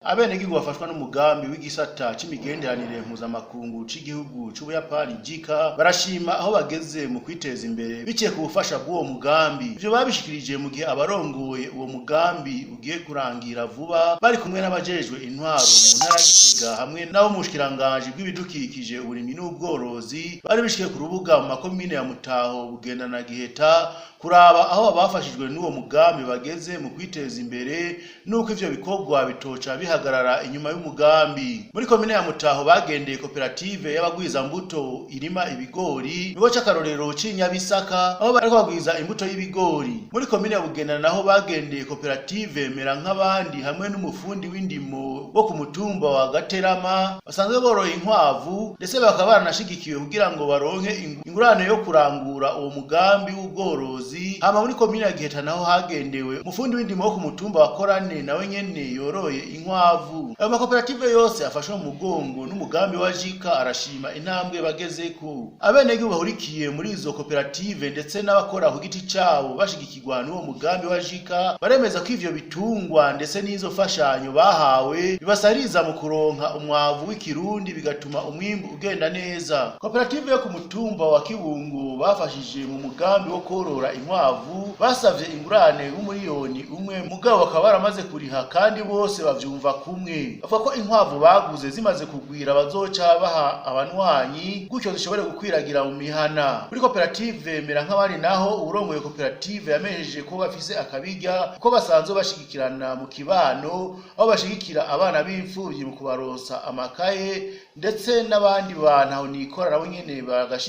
Abenegihugu bafashwa n'umugambi w'igisata c'imigenderanire mpuzamakungu c'igihugu c'Ubuyapani JICA barashima aho bageze mu kwiteza imbere biciye ku bufasha bw'uwo mugambi. Ivyo babishikirije mu gihe abarongoye uwo mugambi ugiye kurangira vuba bari kumwe n'abajejwe intwaro mu ntara ya Gitega hamwe n'abo mu bushikiranganji bw'ibidukikije, uburimyi n'ubworozi bari bishikiye ku rubuga mu makomine ya Mutaho, Bugenda na Giheta kuraba aho abafashijwe n'uwo mugambi bageze mu kwiteza imbere n'uko ivyo bikorwa bitoca bihagarara inyuma y'umugambi. Muri komine ya Mutaho bagendeye koperative y'abagwizambuto irima ibigori, ikigo c'akarorero c'Inyabisaka aho bariko bagwiza imbuto y'ibigori. Muri komine ya Bugendana naho bagendeye koperative Mera nk'abandi hamwe n'umufundi w'indimo wo ku mutumba wa Gaterama basanzwe boroye inkwavu, ndetse bakaba baranashigikiwe kugira ngo baronke ingurane yo kurangura uwo mugambi w'ubworozi. Hama muri komine ya Giheta naho hagendewe umufundi w'indimo wo ku mutumba wa Korane nawe nyene yoroye inkwavu. Ayo makoperative yose afashwe mu mugongo n'umugambi wa JICA arashima intambwe bagezeko. Abenegihugu bahurikiye muri izo koperative ndetse n'abakora ku giti cabo bashigikirwa n'uwo mugambi wa JICA baremeza ko ivyo bitungwa ndetse n'izo mfashanyo bahawe bibasahiriza mu kuronka umwavu w'ikirundi, bigatuma umwimbu ugenda neza. Koperative yo ku mutumba wa Kibungo bafashije mu mugambi wo korora inkwavu basavye ingurane y'1 miliyoni, mugabo bakaba baramaze kuriha kandi bose bavyumva kumwe. Bavuga ko inkwavu baguze zimaze kugwira bazoca baha abanywanyi, gutyo zishobore gukwiragira mu mihana. Muri koperative Mera nk'abandi naho uwurongoye koperative yamenyesheje ko bafise akabirya ko basanzwe bashigikirana mu kibano, aho bashigikira abana b'imfuvyi mu kubaronsa amakaye, ndetse n'abandi bantu aho nikora nabo nyene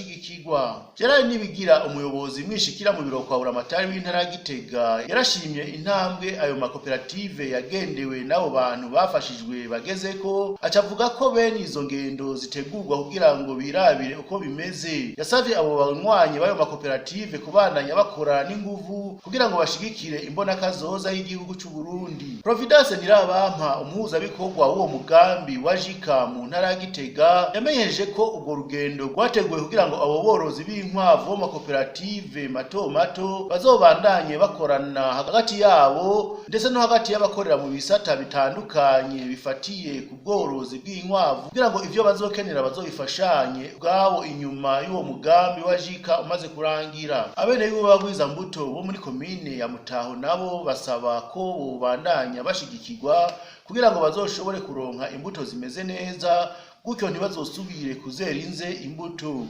bagashigikirwa. Gerard Nibigira, umuyobozi mwishikira mu biro kwa Buramatari w'intara ya Gitega, yarashimye intambwe ayo makoperative yagendewe n'abo bantu bafashijwe bagezeko, aca avuga ko bene izo ngendo zitegurwa kugira ngo birabire uko bimeze. Yasavye abo banywanyi b'ayo makoperative kubandanya bakora n'inguvu kugira ngo bashigikire imbonakazoza y'igihugu c'u Burundi. Providence Ntirabampa, umuhuzabikorwa w'uwo mugambi wa JICA mu ntara ya Gitega, yamenyesheje ko urwo rugendo rwateguwe kugira ngo abo borozi b'inkwavu bo makoperative mato mato bazobandanye bakorana hagati yabo ndetse no hagati y'abakorera mu bisata bitandukanye bifatiye ku bworozi bw'inkwavu, kugira ngo ivyo bazokenera bazobifashanye ubwabo inyuma y'uwo mugambi wa JICA umaze kurangira. Abenegihugu b'abagwizambuto bo muri komine ya Mutaho nabo basaba ko bobandanya bashigikirwa kugira ngo bazoshobore kuronka imbuto zimeze neza, gutyo ntibazosubire kuzera inze imbuto.